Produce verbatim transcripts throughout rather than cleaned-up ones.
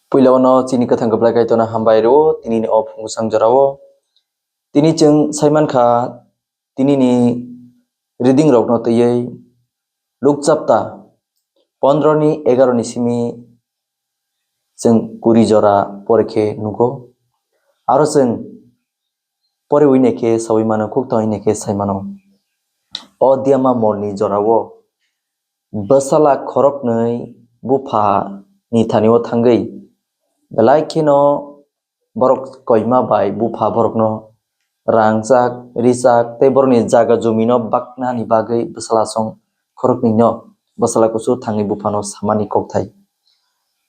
Puila o no chini kwthang kwplai Kaitorno hambai rwo, tini ni o phung bwsang jora o. Tini chwng sai mankha, tini ni reading rok no twiwi Luk chapta pondro ni egaro ni simi chwng kuri jora pore khe nugo. Aro chwng poriwi naikhe saui mano, khuk tongwi naikhe sai mano. O diama morni jorao bwsala khoroknwi bupha ni thani-o thangwi belai kheno borok koima bai bupha borokno rangchak, richak tei borokni jaga jumino baknani bagwi bwsala song khoroknwino bwsala kusu thangwi buphano samani kokthai.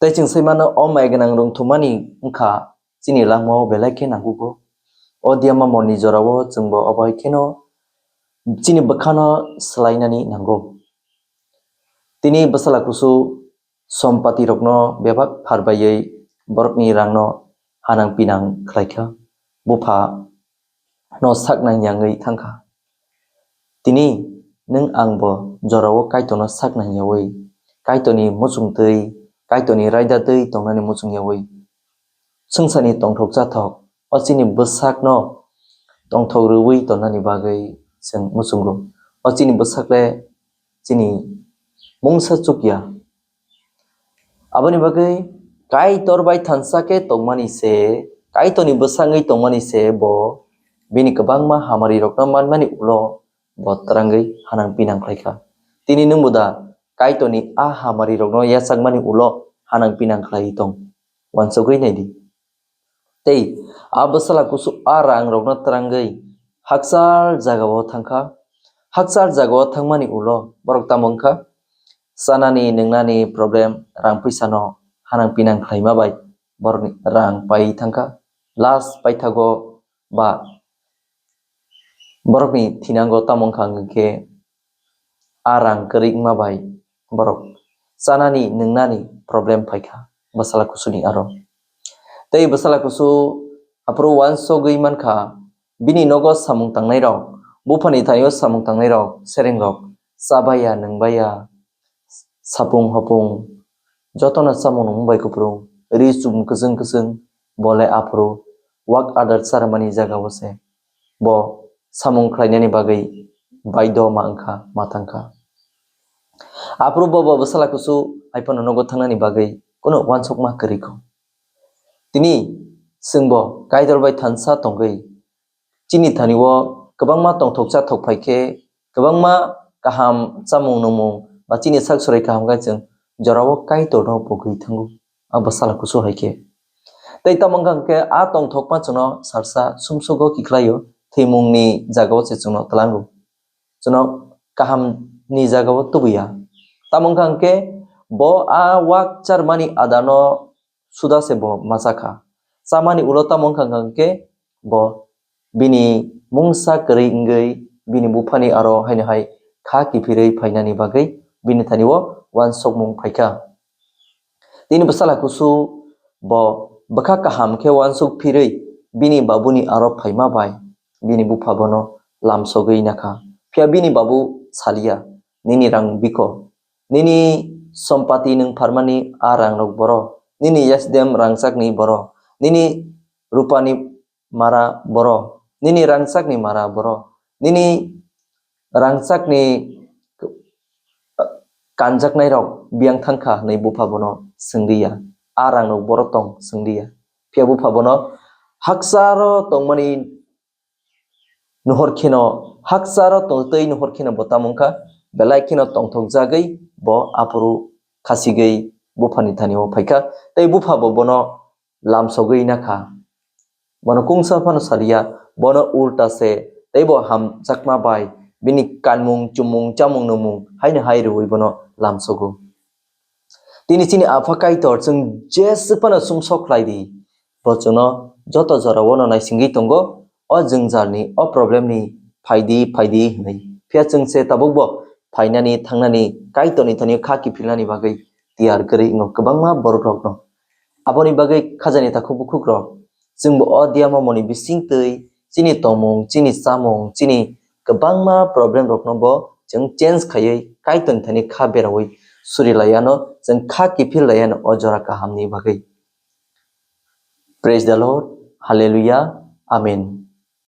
Tei chwng sai mano, o mai gwnang rwngthomani wngkha chini langmao belai khe nangkugo. O diama morni jorao chwngbo obo hai kheno chini bwkhano swlainani nango. Tini bwsala kusu sompati rokno bebak pharbaiwi borokni rangno hanang pinang khlaikha, bupha no sak nang yangwi thangkha. Tini nwng angbo jorao Kaitorno sak nang yawi, Kaitorni muchungtwi, Kaitorni raida twi tongnani muchung yawi, swngcharni tongthok chathok o chini bwsakno tongthok rwui tonnani bagwi chwng muchungo. O chini bwsak le chini mungsa chukya. Aboni bagwi Kaitor bai thansa khe tongmani se, Kaitorni bwsangwi tongmani se bo bini kwbangma hamari rokno manmani ulo bo twrangwi hanang pinang khlaikha. Tini nwngbo da Kaitorni a hamari rokno yachakmani ulo hanang pinang khlaiwi tong? Wansugwi naidi. Tei a bwsala kusu a rang rokno twrangwi hakchal jagao thangkha. Hakchal jagao thangmani ulo borok tamo wngkha? Chanani nwngnani problem, rang pwisano hanang pinang khlaima bai borokni rang pai thangkha. Last paithago ba borokni thinango tamo wngkha hwnkhe a rang kwrwi wngma bai borok chanani nwngnani problem phaikha bwsala kusuni aro. Tei bwsala kusu aphuru wansugwi mankha, bini nogo samung tangnairok, buphani thaio samung tangnairok, serengrok chabaiya, nwngbaiya, sapung hopung, jotono chamung nung bai kuphrung, ri chum kwchwng kwchwng, bo le aphuru wak adar charmani jagao se bo samung khlainani bagwi baido ma wngkha, ma thangkha. Aphuru bo, bo bwsala kusu hai phano nogo thangnani bagwi kunu wansukma kwrwi kho. Tini chwngbo Kaitor bai thansa tongwi chini thani-o kwbangma tongthok chathok phai khe, kwbangma kaham chamung nungmung ba chini sak surai kaham khe chwng jorao Kaitorno pogwi thango, a bwsala kusu hai khe. Tei tamo wngkha hwnkhe a tongthokma chwngno salsa sumsugo kiklaio, thwimungni jagao se chwngno tlango, chwngno kahamni jagao tubuya. Tamo wngkha hwnkhe bo a wak charmani adano suda se bo masa kha. Chamani ulo tamo wngkha hwnkhe bo bini mungsa kwrwi wngwi bini buphani aro haino hai kha kiphirwi phainani bagwi bini thani-o wansukmung phaikha. Tini bwsala kusu bo bwkha kaham khe wansuk phirwi bini babuni aro phaima bai bini bupha bono lamsogwi nakha. Phiya bini babu saliya, "Nini rang biko, nini sompati nwng pharmani a rangrok boro, nini yasdem rangchakni boro, nini rupani mara boro, nini rangchakni mara boro, nini rangchakni kanjaknairok biyang thangkha," hwnwi bupha bono swngriya. A rangrok boro tong swngriya. Phiya bupha bono hakcharo tongmani nuhor kheno, hakcharo tong-, tei nuhor kheno bo tamo wngkha, belai kheno tongthok jagwi bo aphuru khasigwi buphani thani-o phaikha, tei bupha bo bono lamsogwi nakha. Bono kungsa phano saliya, bono ulta se, tei bo hamjakma bai bini kanmung, chumung, chamung, nungmung haino hai rwui bono lamsogo. Tini chini Apha Kaitor chwng jeswk phano sumsok khlai di, bo chwngno joto jorao no naisingwi tongo, o jwngjalni, o problemni phaidi, phaidi hwnwi. Phiya chwng se tabukbo phainani, thangnani, Kaitorni thani kha kiphilnani bagwi tiyar kwrwi wngo kwbangma borokrokno. Aboni bagwi khajani takhuk bukhukrok, chwngbo o diama moni bisingtwi chini tongmung, chini chamung, chini kwbangma problemrokno bo chwng change khaiwi Kaitorni thani kha beraui suri laiano, chwng kha kiphil laiano o jora kahamni bagwi. Praise the Lord. Hallelujah. Amen.